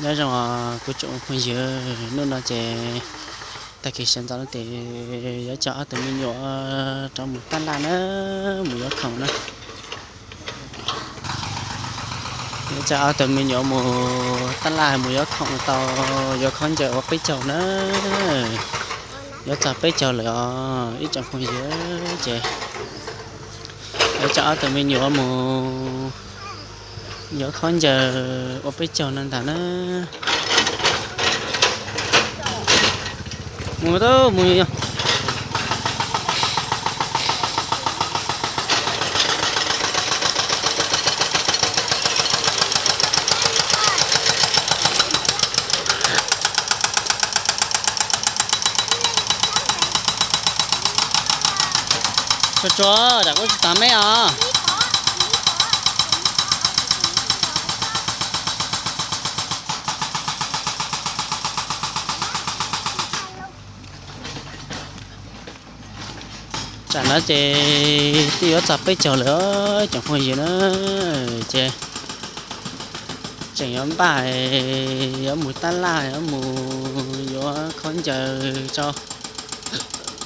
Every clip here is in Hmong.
Nyob zoo kuv tsoom phooj ywg, hnub no ces tag kis sawv ntxov no ces yuav coj ob tug me nyuam rov mus tab laj na, mus yuav khoom na. Yuav coj ob tug me nyuam mus tab laj mus yuav khoom tau, yuav khaub ncaws ua peb caug na. Yuav txog peb caug lawm os ib tsoom phooj ywg ces yuav coj ob tug me nyuam mus yuav khaub ncaws ua peb caug no ntag na. Mus tau mus. Tsuag tsuag, tsam kuv tsis tau me os. Tsam no ces twb yuav txog peb caug lawm tsoom phooj ywg na, ces tseem yuav npaj yuav mus tab laj yuav mus yuav khaub ncaws tso,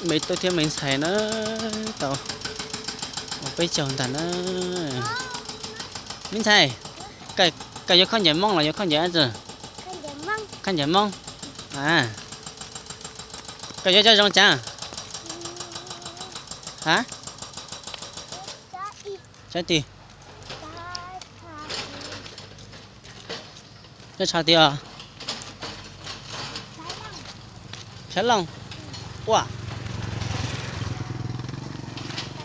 me tub thiab me ntxhais na, tau ua peb caug ntag na. Me ntxhais, koj yuav khaub ncaws Hmoob los yuav khaub ncaws dab tsi? Khaub ncaws Hmoob. Koj yuav cov zoo cas? Ha? Sab twg? Nyob tsho twg os? Tshav looj. Ua,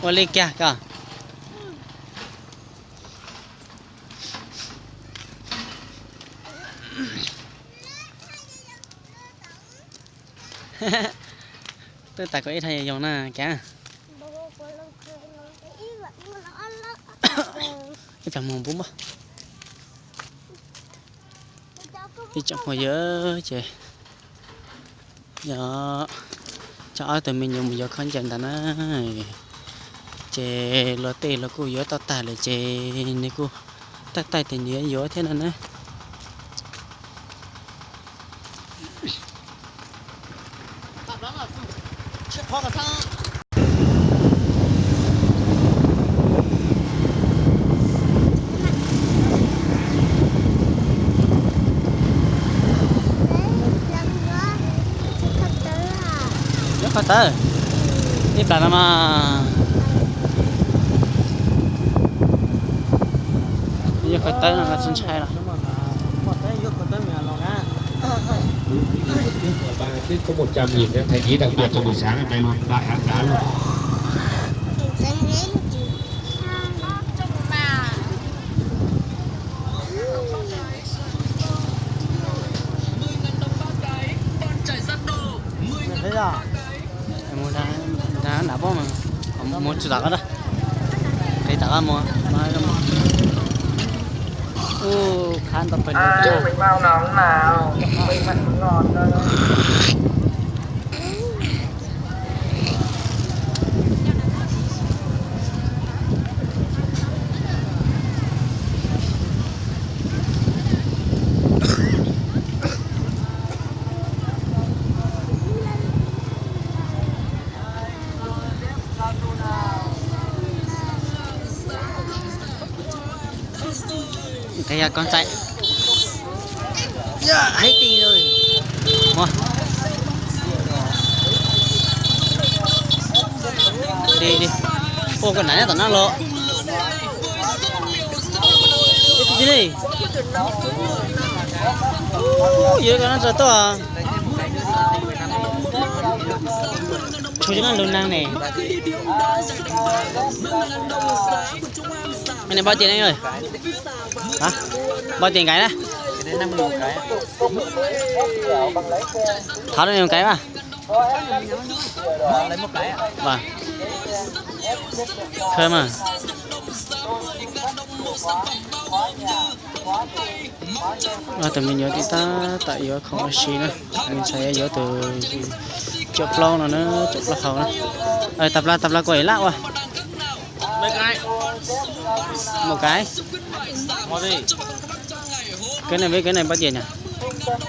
ua li kiag koj. Twb tas kuv ib dhau yoog na kav. Ib plag mus npub npab. Ib tsoom phooj ywg ces yog coj ob tug me nyuam mus yuav khaub ncaws ntag na. Ces luag tej luag kuj yuav tau tag lawm ces nws kuj taij taij tes nws yuav yuav thiab no na. Yuav khaub tawb ib plag no mas. Yuav khaub tawb no tsis ntshai los. Có một trăm nghìn em thấy tí đặc biệt cho buổi sáng em đây luôn, ba tháng giá luôn. Thế à? Mus nram pob mas, mus tsis tau qab, qis tau qab mus. Ub, khab ntau pes. Nqis yog koj ntxhais. Heev tiag li. Ua koj nam nyob tom no los. Ib tug li. Yuav koj no tso tuaj. Tshuav cov no lus neeg ne. Nws npau tias ne, npau tias nkais na. Thov rau nws nkais mas. Khawb mas. Tus me nyuam tib tab tom yuav khoom ua si na. Me ntxhais yuav tus caum plaub no na, caum plaub hau na. Tag plaub, tag plaub kua ib lab ua. Một cái. Cái này với cái này bao tiền nhỉ? Muaj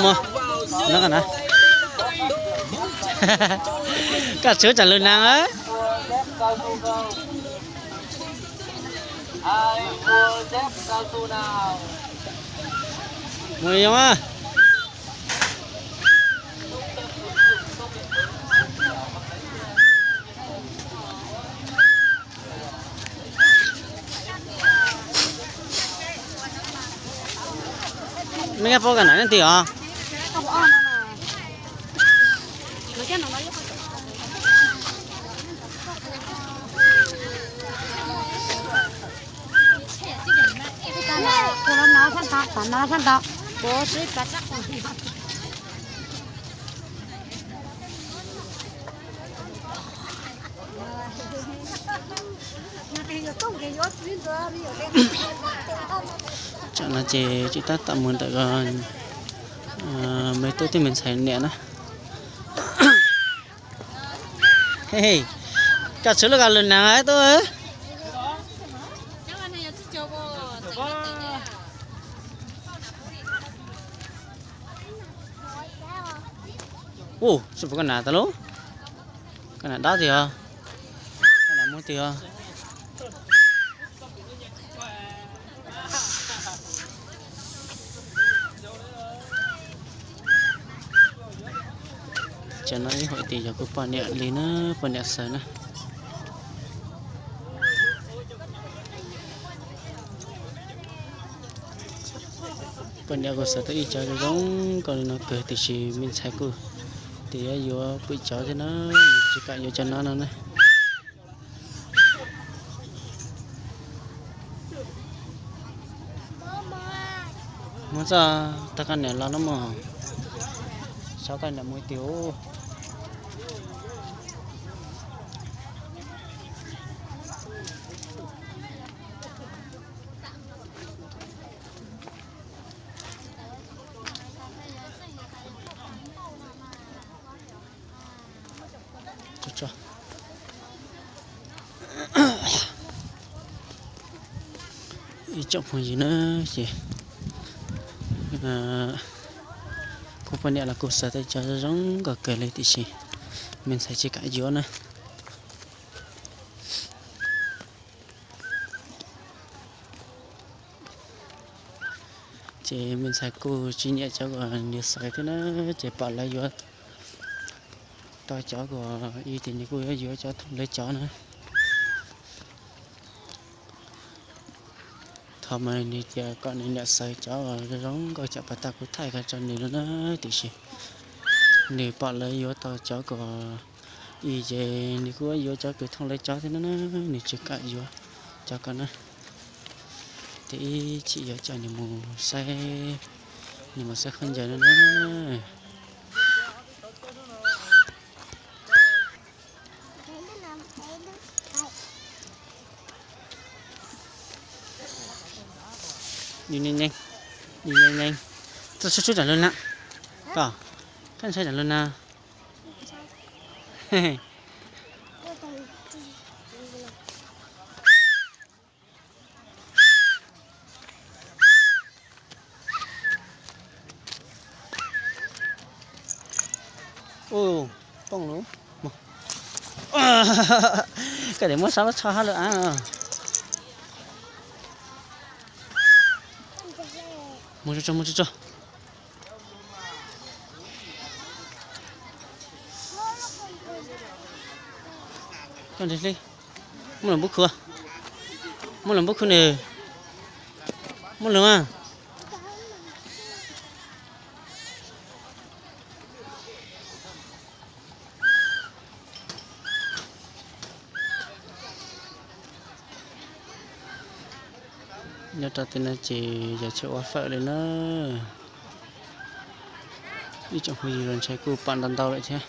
muaj, no ka na. Koj tshwb tsam lug naag a. Mus yoo a. Mej koj paub koj nam leej twg os? Tsam no ces tsis tab tom mus ntawm me tub thiab me ntxhais niam na. Koj tshwj lub koj lug naag tub. Ua, tsis pom koj nam tas lub. Koj nam dab twg os? Koj nam muag twg os? Tsam no ib hom tes yog kuv poj niam li na, poj niam xaws na. Poj niam kuj xaws tau ib co zoo zoo nkauj li no kawg, tiam sis me ntxhais kuj tias yuav yuav pwm cov thiab na, nws tsis kam yuav cov no no na. Muab txoj tag koj niam los no mog, saib koj niam mus tiag. Ib tsoom phooj ywg na, ces kuv poj niam los kuj xaws tau cov zoo zoo nkauj kawg li tiam sis me ntxhais tsis kam yuav na. Ces me ntxhais kuj tsis nyiam cov uas nws xaws thiab na, ces pom lawv yuav tau cov uas ib tias nws kuj yuav yuav cov thooj lawv cov na. Thaum mas nws tias kom nws niam xaws cov uas zoo zoo nkauj cov pas tag kuv thaij ko rau nws no na, tiam sis nws pom lawv yuav tau cov uas ib ces nws kuj yuav cov kws thooj lawv cov thiab no na, nws tsis kam yuav cov ko na. Ces ib chim yuav coj nws mus saib, nws mus saib khaub ncaws no na. Txhob tshub tsam lug na. Koj, koj ntshai tsam lug na. Ua, poob lawm. Koj tes muab sab lub tsho hab lug av. Mus tso, mus tso. Koj nreg li. Muab lug npub khu. Muab lug npub khu nws. Muab lug mas. Nyob rau tej no ces yog chaw ua fawm li na. Ib tsoom phooj ywg los ntshai kuj pom ntau ntau lawm thiab.